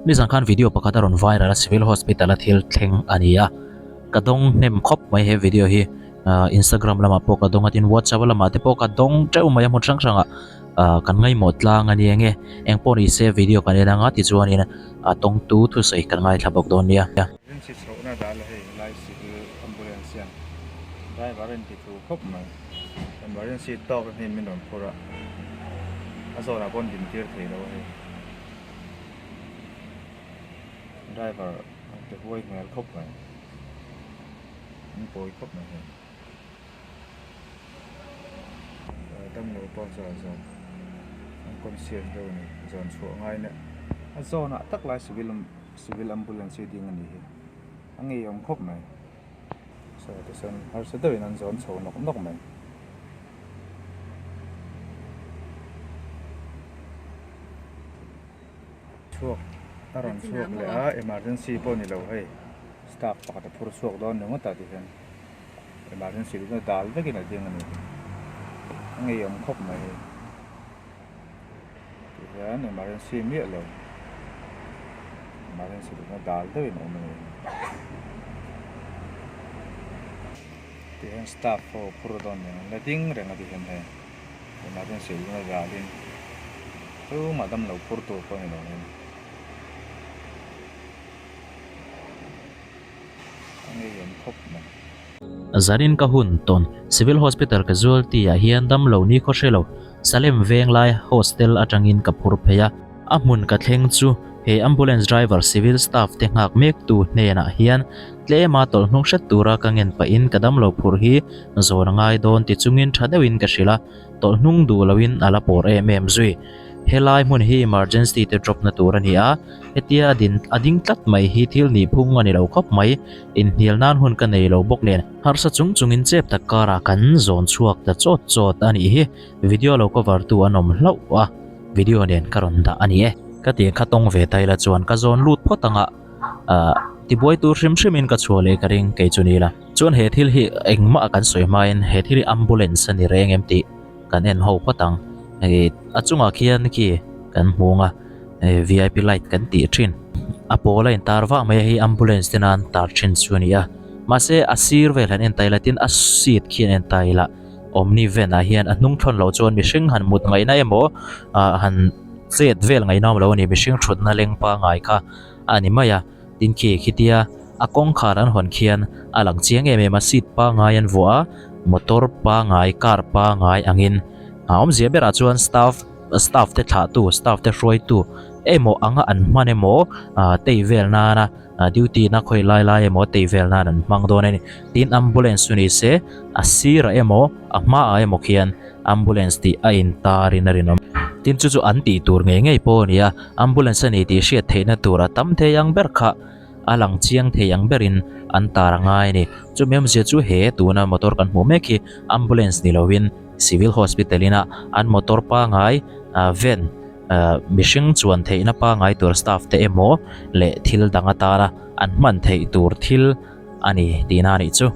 Nizan khan video pakhat a rawn viral a, Civil Hospital a thil thleng a ni a. Ka dawng hnem khawp mai he video hi. Instagram lamah pawh ka dawng a, tin WhatsApp lamah te pawh ka dawng teuh mai a hmun hrang hrangah kan ngaihmawh tlang a ni enge. Eng pawh ni se video kan en anga tichuanin a tawngtu thusawi kan ngaithla bawk dawn nia. Emergency chhohna dah la hei lai civil ambulance hian driver a inti thu khawp mai. Emergency tawk a hnim min rawn phur a, a zawnah pawh an din tir thei lo a hei. Driver a ti huai hmel khawp mai, an pawi khawp mai hei. Damlo pawh chuan zawn an conscious deuh a ni, zawn chhuah ngai na a zawnah tak lai civil civil ambulance hi ding a ni hi a ngeiawm khawp mai. Saw te sawn harsa deuhin an zawn chho nawk nawk mai. Chhuak a rawn chhuak leh a emergency pawh ni lo hei staff pakhat a phur chhuak dawn ni ngawt ah ti hian emergency te chuan dal vekin a ding a ni a ngeiawm khawp mai hei ti hian emergency miah lo emergency te chuan dal deuhin a awm a ni ti hian staff ho a phur dawn ni ang la ding reng a ti hian hei. Emergency lung a zalin tumah damlo phur tur pawh a ni lo in a ngeiawm khawp mai. Zanin ka hun tawn Civil Hospital Casualty ah hian damlo ni khaw hre lo Salem Venglai Hostel atangin ka phur phei a. A hmun ka thleng chu he ambulance driver civil staff te nghak mek tu hnenah hian tlema tawlh hnung hret tura ka ngen pahin ka damlo phur hi zawn a ngai dawn ti chungin tha deuhin ka hrilh a, tawlh hnung duh loin a la pawr em em zui. Helai hmun hi emergency te drop na tur a ni a, hetia a din a ding tlat mai hi thil nih phung a ni lo khawp mai, inhnial nan hun ka nei lo bawk nen harsa chung chungin chep tak karah kan zawn chhuak ta chawt chawt a nih hi, video lo cover tu an awm hlauh a. Video nen ka rawn dah a ni e. Ka tih kha tawng ve ta ila chuan ka zawn lut phawt ang a, ahh tibuai tur hrim hrim in ka chhuah leh ka ring kei chu ni ila. Chuan he thil hi engmah kan sawi hmain he thil hi ambulance a ni reng em tih kan en ho phawt ang. Hei a chungah khian khi kan hmu ang a, hei vip light kan tih thin. A pawl a intar vah mai a hei ambulance te nan tar thin chu a ni a. Mahse a sir vel han en ta ila tin a seat khi an en ta ila. Omni van ah hian a hnung thawn loh chuan mihring han mut ngaihna emaw ah han chet vel ngaihna awm lo a ni mihring thutna leng pangai kha a ni mai a tin khi khitia a kawngkhar an hawn khian a lang chiang em em a seat pangai an vuah a motor pangai car pangai angin a awmzia berah chuan staff staff te thlahtu staff te hruaitu emaw anga an hman emaw ah tei vel nana. Ah duty na khawi lai lai emaw tei vel nan an hmang dawn a ni. Tin ambulance chu ni se a sirah emaw a hmaah emaw khian ambulance tih a intar in a rinawm. Tin chu chu an tih tur ngei ngei pawh a ni a, ambulance a ni tih hriat theihna tur a tam thei ang ber kha a lang chiang thei ang berin an tar a ngai a ni. Chumi awmzia chu he tuna motor kan hmuh mek hi ambulance ni lovin civil hospital ina an motor pangai ah van Ahh mihring chuan theihna pangai tur staff te emaw leh thil dang atana an hman theih tur thil a ni tihna a nih chu.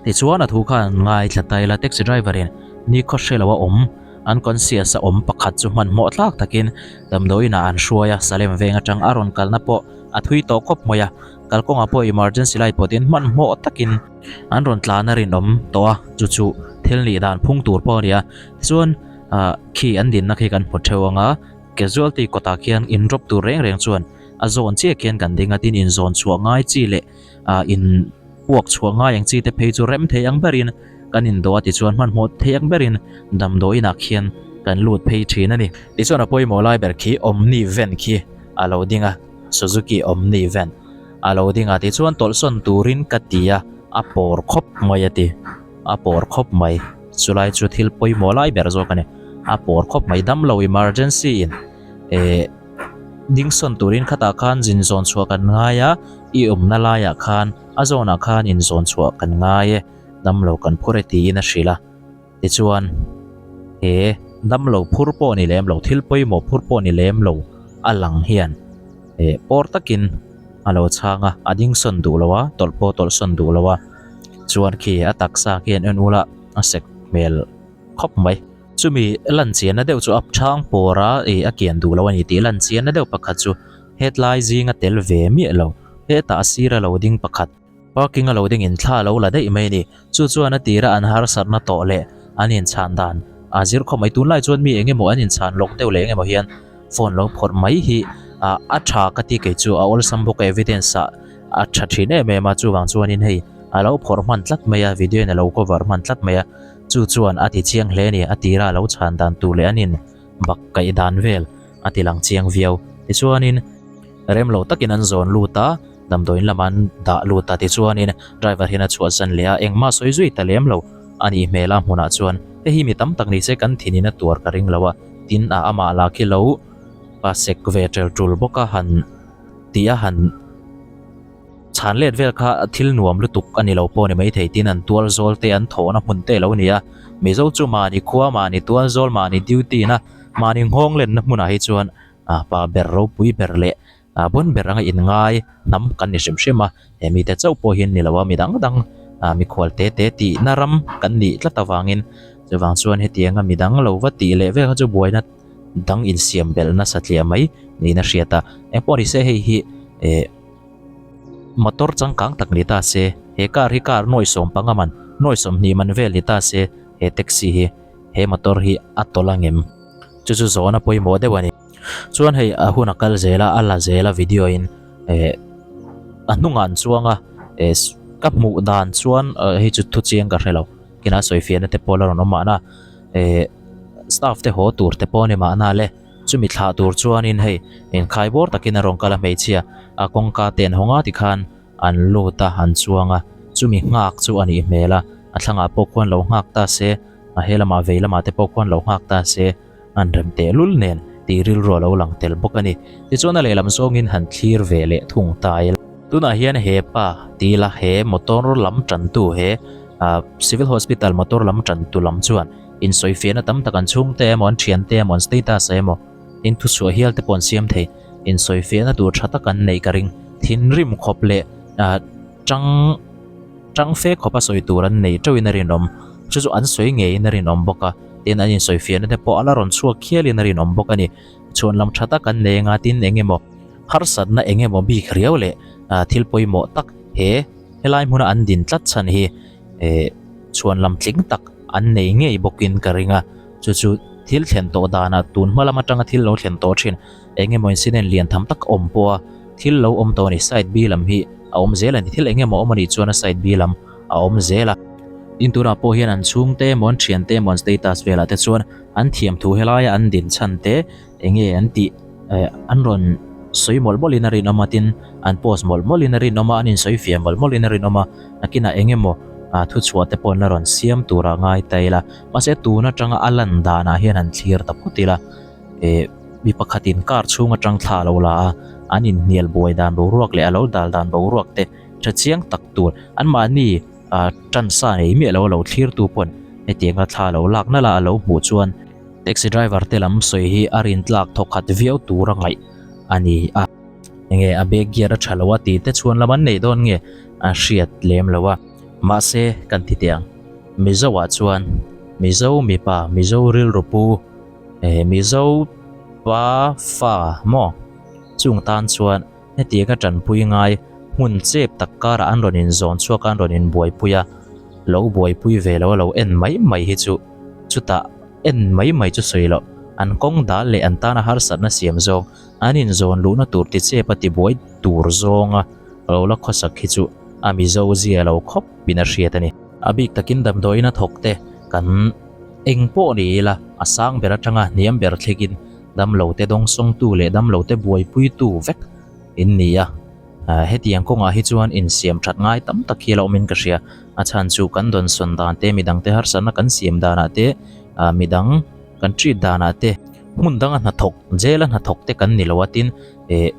Tichuan a thu khan an ngaithla ta ila taxi driver in nikhaw hre lo a awm an conscious a awm pakhat chu hmanhmawh tlak takin damdawiin ah an hruai a Salem veng atang a rawn kalna pawh a thui tawh khawp mai a kalkawngah pawh emergency light pawtin hmanhmawh takin an rawn tlan a rinawm tawh a chu chu thil nih dan phung tur pawh a ni a tichuan ah khi an dinna khi kan hmu theuh ang a casualty kawtah khian in drop tur reng reng chuan a zawn chiah khian kan ding a tin in zawn chhuah ngai chi leh ah in puak chhuah ngai ang chi te phei chu rem thei ang berin kan in dawh a tichuan hmanhmawh thei ang berin damdawiin ah khian kan lut phei thin a ni. Tichuan a pawimawh lai ber khi Omni van khi a lo ding a Suzuki Omni van a lo ding a tichuan tawlhsawn turin ka ti a a pawr khawp mai a ti. A pawr khawp mai, chulai chu thil pawimawh lai ber zawk a ni. A pawr khawp mai, damlo emergency in eh dingsawn turin khatah khan zin zawn chhuah kan ngai a, i awmna laiah khan a zawnah khan in zawn chhuah kan ngai e, damlo kan phur e tiin a hrilh a. Tichuan he damlo phur pawh ni lem lo, thil pawimawh phur pawh ni lem lo a lang hian eh pawr takin a lo chhang a, a dingsawn duh lo a, tawlh pawh tawlhsawn duh lo a. Chuan khi a taksa khi an en ula a sek hmel khawp mai. Chumi lan chianna deuh chu a chhang pawr a ih a kian duh lo a ni tih lan chianna deuh pakhat chu Hetlai zinga tel ve miah lo, hetah a sira lo ding pakhat, parking a lo ding in thla a lo la daih mai a ni. Chu chuan a tira an harsatna tawh leh an inchhan dan a zir khawp mai. Tunlai chuan mi eng emaw an inchhan lawk deuh leh eng emaw hian phone lo phawrh mai hi a tha ka ti kei chu a awlsam bawk a evidence ah a tha thin em em a chuvang chuanin hei a lo phawrh hman tlat mai a video in a lo cover hman tlat mai a chu chuan a ti chiang hle a ni a tira a lo chhan dan tur leh an in bak kaih dan vel a ti lang chiang viau tichuanin rem lo takin an zawn lut a damdawiin lamah an dah lut a tichuanin driver hian a chhuah zan leh a engmah sawi zui ta lem lo a nih hmel a hmunah chuan hei hi mi tam tak ni se kan thinin a tuar ka ring lo a tin a amah lah khi lo pa sek ve tel tul bawk a han tih a han chhan let vel kha thil nuam lutuk a ni lo pawh a ni maithei tin an tual zawl te an thawhna hmun te a lo ni a Mizo chu mahni khua mahni tual zawl mahni duty na mahni nghawng lenna hmunah hi chuan ah pa ber ropui ber leh ah bon ber anga inngai hnam kan ni hrim hrim a he mite chauh pawh hi an ni lo a mi dang dang ah mikhual te te tihna ram kan nih tlat avangin chuvang chuan hetianga mi dang lo va tih leh vel kha chu buaina dang insiam belh nasa tliah mai niin a hriat a engpawh ni se hei hi eh motor changkang tak ni ta se he car hi car nuai sawm panga man nuai sawmhnih man vel ni ta se he taxi hi he motor hi a tawlh angem chu chu zawhna pawimawh deuh a ni. Chuan hei a hun a kal zel a a la zel a video in eh a hnungah an chuang a eh ka hmuh dan chuan hei chu thu chiang ka hre lo kinah sawi fiahna te pawh la rawn awm mahna eh staff te haw tur te pawh a ni mahna le chumi thlah tur chuanin hei inkhai bawr takin a rawn kal a hmeichhia a kawngka te an hawng a tikhan an lut a an chuang a chumi nghak chu a nih hmel a a thlangah pawh khuan lo nghak ta se a he lamah vei lamah te pawh khuan lo nghak ta se. An rem teh lul nen tih rilru a lo lang tel bawk a ni. Tichuan a lehlam zawngin han thlir ve leh thung ta ila. Tunah hian he pa tila he motor lam tantu he Civil Hospital motor lam tantu lam chuan insawifiahna tam tak an chhungte emaw an thiante emaw an status ah emaw tin thuchhuah hial te pawh an siam thei. Insawifiahna tur tha tak an neih ka ring. Thinrim khawp leh tang Tang fe khawp a sawi tur an nei teuhin a rinawm. Chu chu an sawi ngeiin a rinawm bawk a, tin an insawifiahna te pawh a la rawn chhuak khialin a rinawm bawk a ni. Chhuan lam tha tak an nei anga tin eng emaw harsatna eng emaw bik riau leh thil pawimawh tak he helai hmuna an din tlat chhan hi eh chhuan lam tling tak an nei ngei bawkin ka ring a. Chu chu thil thlen tawh danah tun hma lam atanga thil lo thlen tawh thin. Eng emaw incident lian tham tak awm pawh a thil lo awm tawh a ni side B lam hi a awm zel a ni thil eng emaw awm a nih chuan a side B lam a awm zel a. Tin tunah pawh hian an chhungte emaw an thiante emaw an status velah te chuan an thiam thu helaia an din chhan te eng nge an tih eh an rawn sawi mawlh mawlh in a rinawm a tin an post mawlh mawlh in a rinawm a an insawi fiah mawlh mawlh in a rinawm a nakinah eng emaw ah thuchhuah te pawh an la rawn siam tur a ngai ta ila mahse tun atanga a lan danah hian han thlir ta phawt ila. Eh, mi pakhatin car chhung atang thla a lo la a, an inhnial buai dan boruak leh a lo dal dan boruak te tha chiang tak tur anmahni ah tan sa nei miah lo a lo thlirtu pawn hetianga thla a lo lak nalh a a lo hmuh chuan taxi driver te lam sawi hi a rintlak thawkhat viau tur a ngaih a ni a. Enge a back gear a tha lo a tih te chhuan lam an nei dawn nge a hriat lem lo a. Mahse kan ti teh ang, Mizo ah chuan Mizo mipa Mizo rilru pu Eh Mizo pa fa maw? Chung tan chuan hetianga tanpui ngai hmun chep tak karah an rawn inzawn chhuak a, an rawn inbuaipui a, lo buaipui ve lo a lo en mai mai hi chu chutah en mai mai chu sawi loh an kawng dal leh an tana harsatna siam zawng an inzawn luhna tur ti chep a tibuai tur zawnga lo la khawsak hi chu a Mizo zia lo khawp in a hriat a ni. A bik takin damdawiin a thawk te kan. Eng pawh ni ila, a sang ber atanga hniam ber thlekin damlote dawngsawngtu leh damlote buaipuitu vek in ni a. Hetiang kawngah hi chuan insiam that ngai tam tak hi a la awmin ka hria. A chhan chu kan dawnsawn dan te, midangte harsatna kan siam danah te, midang kan treat danah te, hmun danga hnathawk, jail a hnathawk te kan ni lo a tin,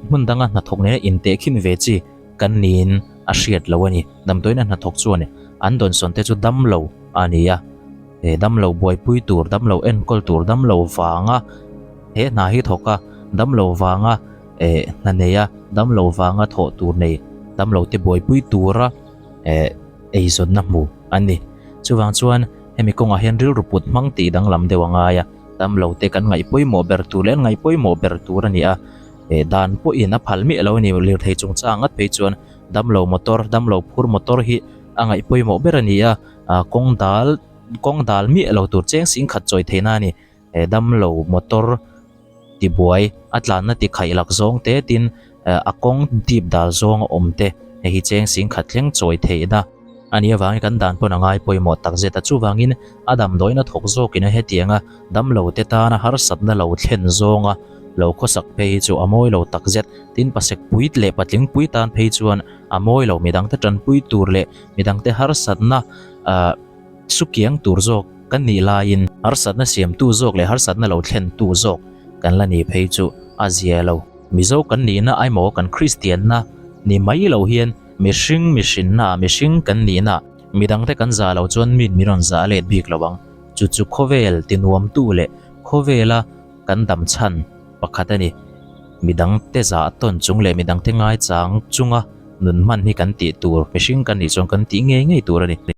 hmun danga hnathawk nena intehkhin ve chi kan niin a hriat lo a ni. Damdawiin a hnathawk chuan an dawnsawn te chu damlo a ni a. He damlo buaipui tur, damlo enkawl tur, damlo vanga he hna hi thawk a, damlo vanga eh hna nei a, damlo vanga thawh tur nei, damlo te buaipui tura eh eizawnna hmu a ni. Chuvang chuan hemi kawngah hian rilru put hmang tih danglam deuh a ngai a, damlo te kan ngaih pawimawh ber tur leh an ngaih pawimawh ber tur a ni a. Eh dan pawhin a phal miah lo a ni lirthei chungchang ngat phei chuan damlo motor damlo phur motor hi a ngaih pawimawh ber a ni a ah kawng dal kawng dal miah lo tur cheng sing khat chawi theihna a ni eh damlo motor tibuai a tlanna ti khaih lak zawng te tin eh a kawng dip dal zawng a awm te hei hi cheng sing khat thleng chawi theihna a nih avangin kan dan pawn a ngai pawimawh tak zet a chuvangin a damdawiin a thawk zawkin a hetiang a damlo te tana harsatna lo thlen zawnga lo khawsak phei hi chu a mawi lo tak zet tin pasek pui leh patling pui tan phei chuan a mawi lo midangte tanpui tur leh midangte harsatna ah sukiang tur zawk kan nih laiin harsatna siamtu zawk leh harsatna lo thlentu zawk kan la nih phei chu a zia lo. Mizo kan nihna aimaw kan Kristianna ni mai lo hian mihring mihrinna mihring kan nihna midangte kan zah lo chuan min min rawn zah let bik lo ang. Chu chu khawvel tinuamtu leh khawvela kan dam chhan pakhat a ni. Midangte zah tawn chung leh midangte ngaichang chunga nun hman hi kan tih tur mihring kan nih chuan kan tih ngei ngei tur a ni.